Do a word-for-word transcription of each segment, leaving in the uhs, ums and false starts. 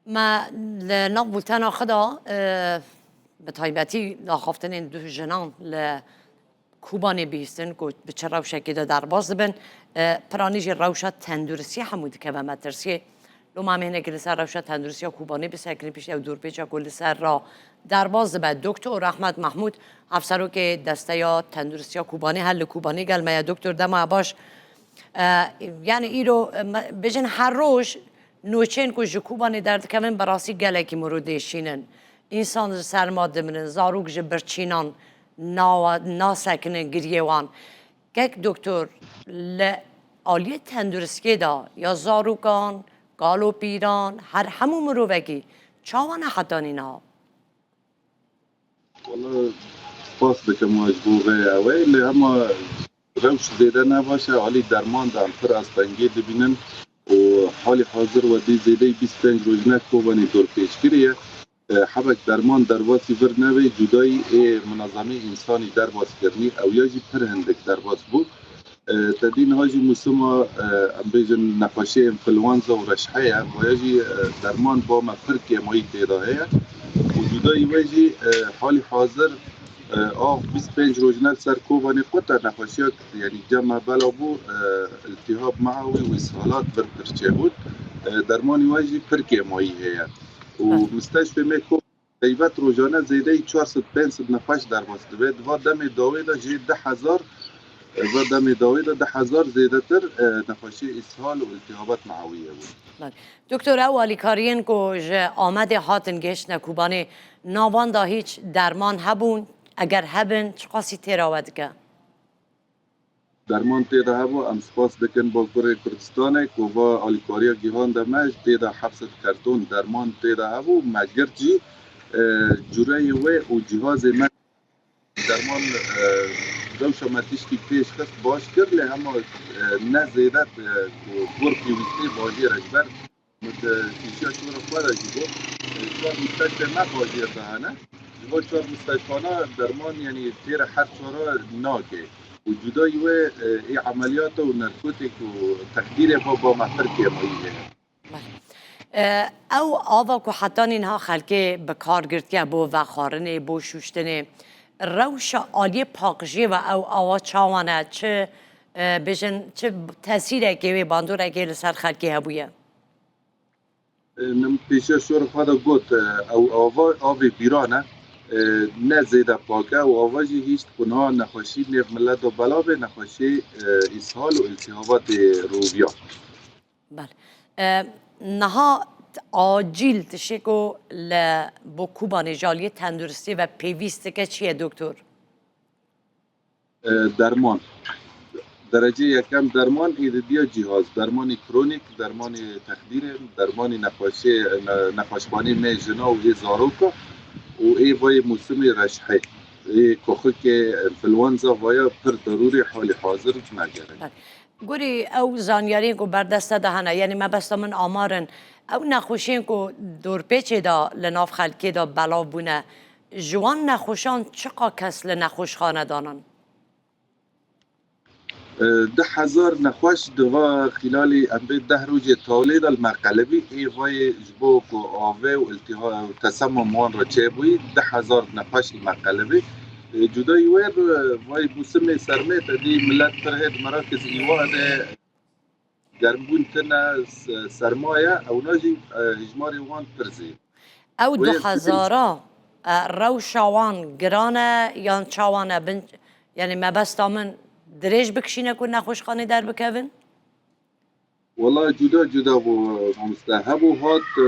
Me li nav bultena xwe de, e, bi taybetî daxaftinên du jinan li Kobanê bihîstin ku bi çi rewşekê de derbas dibin. E, piranî jî rewşa tenduristiyê hemû dikeve metirsiyê. Loma em ê hinekî li ser rewşa tenduristiya Kobanê bisekinî, piştî ew dorpêça ku li ser ra derbas dibe. Doktor Ehmed Mahmûd, hevserokê Desteya Tenduristiya Kobanê, her li Kobanê gel me ye. Doktor, dema baş. E, yani îro, e, me, bêjin her roj nûçeyên ku ji Kobanê derdikevin, bi rastî gelekî mirû dêşînin. Însan ji serma diminin, zarok ji birçînan nawa-, nasekinin giriyê wan. Kek doktor, li aliyê tenduristiyê de ya zarokan, kalopîran, her hemû mirovekî çawa ne hetanî niha? Wala spas dikim we ji bo vê ew ê, lê hema rewş zêde ne baş e, alî derman de em pir astengiyê dibînin û halî hazir we dê zêdeyî bîst pênc roj ne Kobanê dorpêçkirî ye. E, hebek derman derbasî vir nebê, cudayî ê minezemê însanî derbas kirnî, ew ya jî pir hindik derbas bû. E, te dî niha jî musima, e, em bêjin nexweşiyê înfluenza û reşhe ye, vaya jî, e, derman ba me pir kêmayî tê de heye. Û cudayî we jî, e, halî hazir, e, av bîst pênc roj ne li ser Kobanê qut e, nexweşiya, yanî cem me bela bû, e, iltihab meawî û îshalat vir pir çêbûn. E, dermanî we jî pir kêmayî heye. Û Heh. Misteşfê me Ko-, Taybet rojane zêdeyî çar sed pênc sed nexweş derbas dibe. Di va demê dawê de jê du hezar, va demê dawê de du hezar zêdetir, e, nexweşiyê îshal û iltihabat meawî hebûn. Belê. Doktor, ew alîkariyên ku ji Amedê hatin gihiştine Kobanê, nav wan de hîç derman hebûn? Eger hebin, çiqasî têra we dike? Derman tê de hebû, em spas dikin Bakurê Kurdistanê ku va alîkariya gihande me, tê de heft sed karton derman tê de hebû, me girt jî, e, cureyê wê û cihazê me derman, e, rewşa me tiştî pêş xist baş kir, lê hema, e, ne zêde, e, ku gor pêwîstî bajêr e ji ber Min di pêşiya şora xwe de jî got, e, çar musteshfê me bajêr de hene. Ji bo çar musteshfana derman, yanî têre her çara nake. Û cudayî wê, e, ê emeliyata û narkotik û texdîrê xwe ba me pir kêmayî heye. E, ew ava ku hetanî niha xelkê bi kar girtiye bo vexwarinê, bo şûştinê, rewşa aliyê paqijiyê ve ew awa çawan e? Çi, e, bêjin, çi tesîrekê wê, bandorekê li ser xelkê hebûye? E, min pêşiya şora xwe de got, e, ew ava, avê bîran e, e, ne zêde pak e û ava jî hîşt ku niha nexweşî nêv milet de belav e, nexweşî, e, îshal û îltihabatê roviya. Belê. E, niha acîl tiştê ku li bo Kobanê ji aliyê tenduristî ve pêwîst dike çi ye, doktor? E, derman. Derecê yekem derman, ê didiya cîhaz, dermanê kronîk, dermanê texdîrê, dermanê nexweşê, ne-, nexweşxanê me jina û ê zaroka û ê vayê mûsimê reşhê, ê koxikê, enfluenza, vaya pir derûrê halî hazir ji me gerek. Belê. Gorî ew zanyariyên ku berdest te de hene, yanî mebesta min amar in, ew nexweşiyên ku dorpêçê de li nav xelkê de belav bûne, ji wan nexweşan çiqa kes li nexweşxane danin? E, du hezar nexweş di va xîlalî em bê deh rojê tawlê de li me qelibî, ê vayê ji bo ku avê û îltiha-, û tesemum wan re çêbûyî, du hezar nexweş li me qelibî. E, cudayî wê re vayê mûsimê sermê te dî milet pir hê di merakiz îwa de germbûn tune, se-, serma ye, ewna jî, e, hijmarê wan pir zêde. Ew Wê du hezara, e, rewşa wan giran e yan çawan e? Bin, yanî mebesta min dirêj bikişîne ku nexweşxanê derbikevin? Wela cuda cuda bû, mamoste. Hebû hat, e,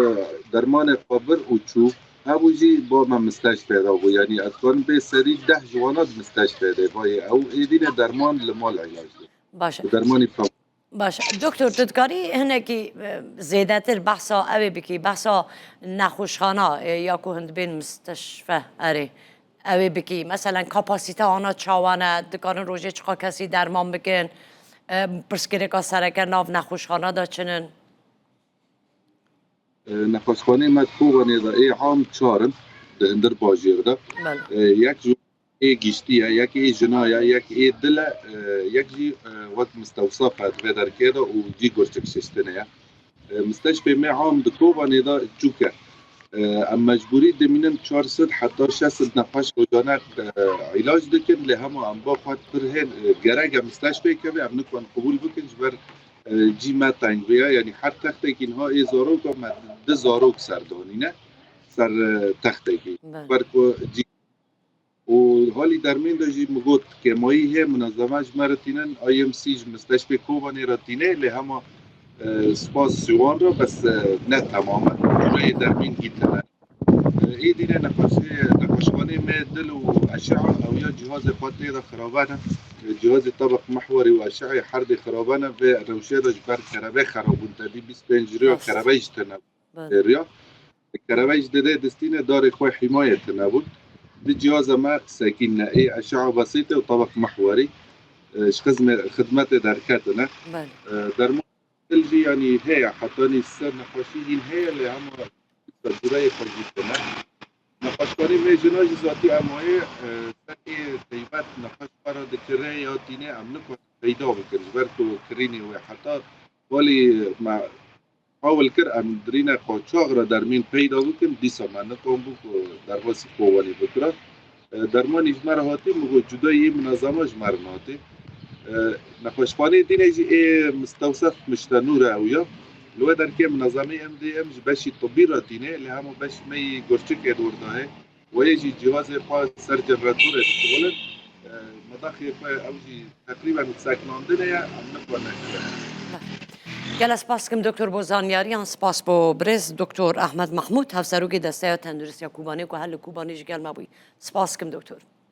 dermanê xwe bir û çû. Hebû jî ba me misteşfê de bû. Yanî ez karim bê serî deh ji wana di misteşfê de bayê. Ew êdî ne derman li mal îlac dike. Baş e. Bi dermanî pem- Baş e. Doktor, tu dikarî hinekî, e, zêdetir behsa ew ê bikî, behsa nexweşxana, e, ya ku hin dibên misteşfe, erê, ew ê bikî. Meselen, kapasîte ana çawan e, dikarin rojê çiqa kesî derman bikin, e, pirsgirêka sereke nav nexweşxana de çi nin? E, nexweşxanê me di Kobanê de ê am çar in, di hundir bajêr de. Belê. E, yek ji ê giştî ye, yek ê jina ye, yek ê dil e, e, yek jî, e, wek mistewsaf e di vê derkê de û cî gurçik şiştinê ye. E, misteshfê me am di Kobanê de çûk e. E, em mecbûrî dimînin çar sed heta şeş sed nexweş rojane, e, îlac dikin, lê hema em ba xwe pir hên, e, gerek e misteshfê keve, em nikwan qebûl bikin, ji ber, e, cî me teng vê ye. Yanî her textekî niha ê zaroka me du zarok ser danîne, ser, e, textekî. Belê. Ber ku cî Û halî dermên de jî min got, kêmayî heye, munezeme ji me re tînin, I M C ji misteshfê Kobanê re tîne, lê hema, e, spas ji wan re, bes, e, ne temam e. Rêyê dermîn hî tune. E, êdî ne nexweşê, nexweşxanê me dil û eşe'a, ew ya cihazê xwe tê de xirabe ne. E, cihazê tebeq mihwarî û eşe'ê her dê xirabe ne, vê rewşê de ji ber kerebe xerab bûn, te dî bîst pênc riya Rast. kerebe jî tune Belê. riya. Kerevej dide distîne darê xwe hîmayê tune bûn. Di cihaza me sekîn ne. Ê eşe'a besîte û tebaq mehwerî, e, ji xizme-, xidmetê derketine. Belê. E, derman dil jî yanî heye, hetanî ser nexweşî hîn heye, lê hema ser gureyê xwe jî tune. Nexweşxanê me jina jî zatî emaye, e, serê teybet nexweş xwe re dikire ya tîne em nikon peyda bikin. Ji ber ku kirînê wê heta balî me Hawil kir em dirîne qaçax re dermîn peyda bikin, dîsa me niqanbû ku derbasî Kobanê bikira. E, dermanî ji me re hatî, min got cuda yê minezama ji me re nehatiye. E, nexweşxaneyê dîne jî ê mistewsef Miştenûr e ew ya. Li wê derkê minezamê em dê em ji beşî tibî re tîne, lê hema beşî me yî gurçikê dor dayê. Wê jî cihazê xwe ser generatorê dişixulin. E, medaxê xwe ew jî teqrîben seknandinê ye, em nikwe nekire. Gelek spas dikim doktor bo zanyariyan, spas bo birêz doktor Ahmed Mahmud, hevserokê Desteya Tenduristiya Kobanê ku her li Kobanê ji gel me bûyî. Spas dikim doktor.